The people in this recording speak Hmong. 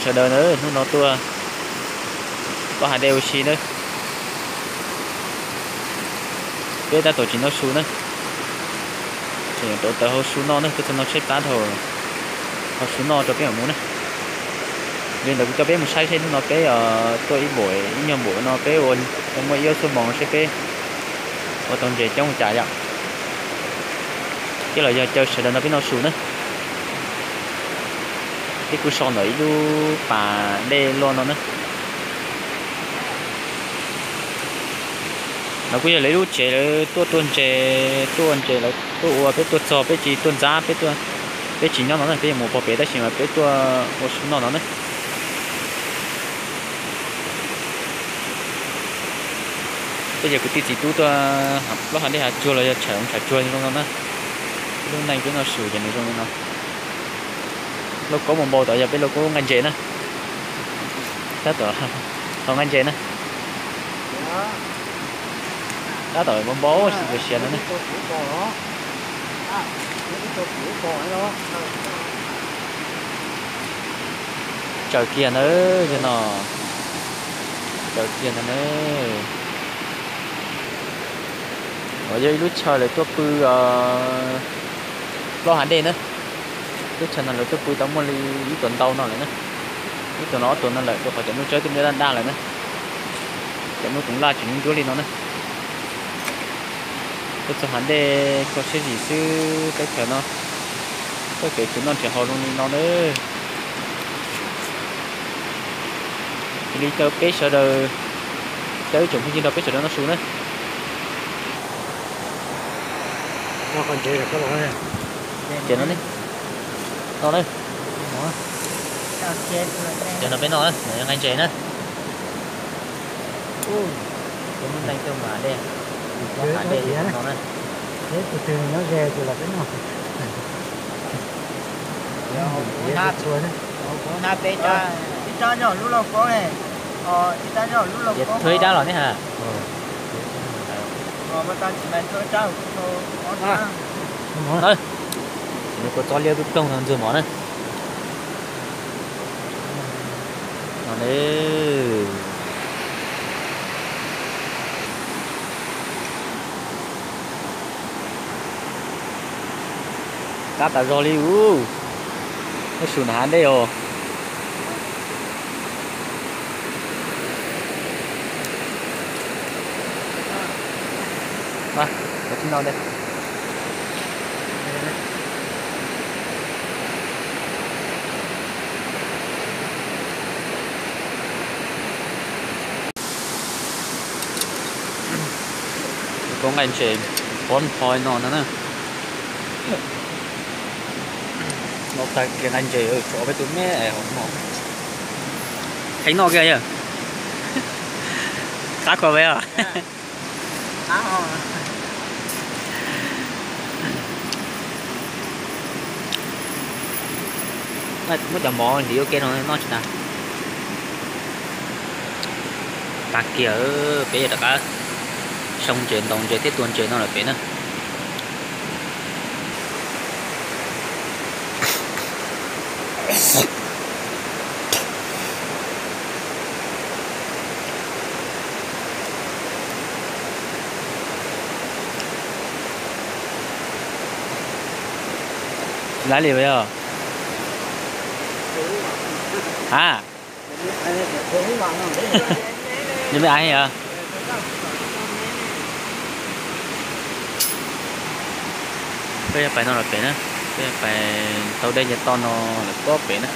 Sawv daws na, hnub no tuaj plaub hav dej ua si na. Peb tab tom tsis noj su na, tseem rauv taws hau su noj na, tuaj txog no tshaib plab dhau, hau su noj rau peb mam mus na. Li ntawd kuv coj peb mus saib seb hnub no peb tuaj ib npaum ib nyuag npaum no peb ua muaj ib ob xuab moos seb peb ua tau ntses coob li cas yom. Ces los yog caw sawv daws nrog peb noj su na. Peb kuj so ntawm ib lub pas dej luaj no na. No kuj yog lawv ib lub tsev, lawv tuaj tua ntses, tuaj ua ntses, lawv tuaj ua, peb tuaj txog peb tsis tuaj ntxab, peb, peb tsis nyob no na, peb yuav mus pog pem tab sis mas peb tuaj ua su noj no na. Peb cov kwv tij txiv tub tuaj plaub hav dej hav tsuag los yog tsham zoov tsham tsuag zoo no na. Lub neej peb noj su ces nws zoo li no. Lauj kaub mus npau tod yog peb lauj kaub nqa ntses na. Tab tom tau nqa ntses na. Tab tom npau npau siav siav no na. Tsaws kiag ntawd yog no, tsaws kiag ntawd na. Uas yog ib lub chaw lawv tuaj pw plaub hav dej na. Lub chaw no lawv tuaj pw tau muaj li ib tuas ntau no lawm na. Ib tuas no ob tuas no lawm rau qhov cov nuj tsawb twb daj daj lawm na. Cov nuj toov laj tseem nruab nruab li no na. Tuaj txog hav dej kho siab zim xwb, teb chaws no txoj kev khwv noj nrhiav haus zoo li no na. Cia li caw peb sawv daws, caw ib tsoom phooj ywg nrog peb sawv daws noj su na. Ces no ne, no na, ces no peb noj na, nqa ntses na. Peb lub neej tuaj mus hav dej, hav dej no na. Peb tus twg nyob ze ces los peb noj. Ib rab nyob lub lauj kaub ne, ib rab nyob lub lauj kaub, ib rab los ne ha. Nws kua txob liab ploog no ntxuag mov na. No ne. Qab tas zog li ub. Noj su nram hav dej os. Koj nqa ntses pob nthos no no na. No tag kiag nqa ntses tso peb tus me hauv no. Kheev noj kiag yog. Qab khuav peb os. Muab cov mov hliv ua ke no noj tsis tas. Tag kiag peb yuav rov qab soo ntses ntaus ntses thiab tua ntses no lawm pem na. Tsis laib li os. A, nws me ais yog. Peb yuav pais no lawm pem na, peb yuav pais tau dej nce toj no lawm pob pem na.